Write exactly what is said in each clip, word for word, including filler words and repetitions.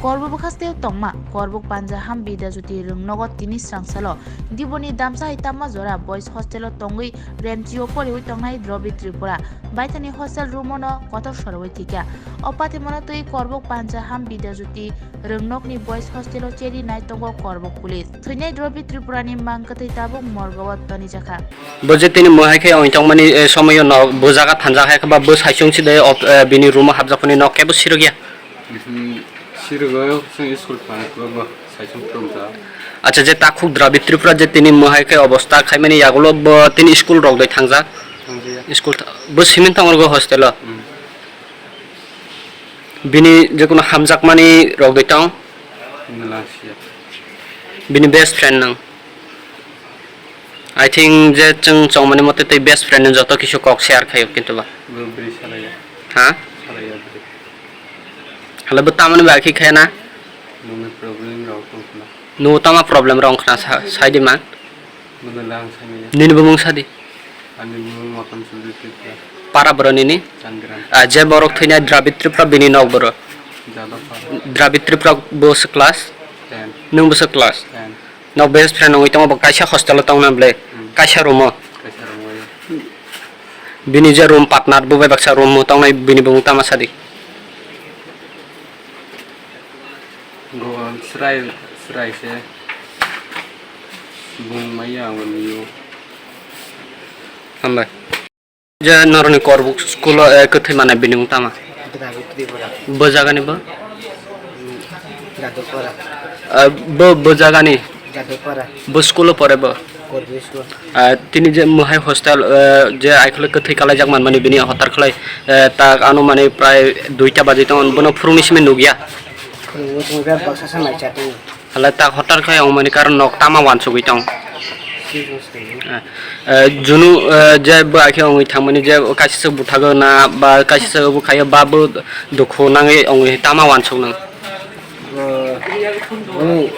Korbo bwkhaste tongma, Korbuk Panjaham Bidya Jyoti rwngnogo tini srangsalo Diboni damsa hai tamma jora boys hostel o tongwi remchio poriwi tongnai Drobi Tripura. Baithani hostel room o no kotor sorowi thikya. O patimono twi Korbuk Panjaham Bidya Jyoti rwngnokni boys hostel o cheri nai tongo Korbuk police. Thwinai Drobi Tripura ni mang kwtwi tabuk morgo o tonijakha. Bo je tini mohai khe ong tongmani, eh, somoyo no bo jaga thanjak hai khe ba bo saichung si de op-, eh, bini room o hapjak phani nok kebo sirok ya. Mhm. Sirogo chwng school thangkhe bo saichung phrwngsa. Acha, je takhuk Dravid Tripura je tini mohai khe obostha khaimani yagulo bo tini school rok dai thangjak. Thangjaya. School tha-, bo simin tongorgo hostel o. Hmm. Bini je kono hamjakmani rok dai tong. Bini langsiya. Bini best friend nang. I think je chwng chongmani mote tei best friend ni joto kisu kok share khayo kintu ba. Bo bri salaya. Ha? Salaya bri. Hala bo tamani ba khi khaya na? Nungni problem rok tong khna. Nungo tama problem rok khna sa-, sai di man. Nungni lang sai manya. Nini bumung sadi. Ani bumung Moton Suri Tripura. Para boro nini? Chandiram. Ah, je borok thwina Dravid Tripura bini nok boro. Jadapara. Dravid Tripura bo se class? Ten. Nung bo se class? Ten. No best friend wngwi tongo, bo kaisa hostel o tongna bwle, hmm, kaisa room o. Kaisa room o, ya. Bini je room partner, bo bai baksa room o tongnai, bini bumung tama sadi. Go, srai, srai se. Bung maya ang nio. Hambai. Je noroni Korbuk school o, eh, kwthwi manai bini wng tama? Dravid Tripura. Bo jagani bo? Jadupara. Eh, bo, bo jagani? Jadupara. Bo school o pore bo? Korbuk school. Eh, tini je mohai hostel, eh, je aikhole kwthwi kalaijak manmani bini hotar khlai, eh, tak ano mani prai duita baji tongo, bono phurungni simi nukya? Phurungo tongwi baksa sa naichatwi. Hala tak hotar khai ongmani karon nok tama wansugwi tong. Eh, eh, junu, eh, je bo akhe ongwi thangmani je kaisa se buthago na ba kaisa se bo khayo ba bo dukhu nangwi ongwi tama wansuk nang. Bo, bo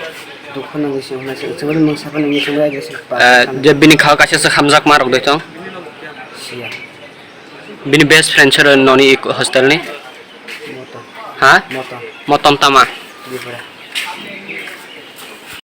dukhu nangwi se hwnna se, se bo mung sapa nangwi se bo address pa. Eh, je bini kha kaisa se hamjak ma rok doi tong. Siya. Bini best friend sero noni ik hostel ni? Moto. Ha? Moto. Moton tama? Tripura.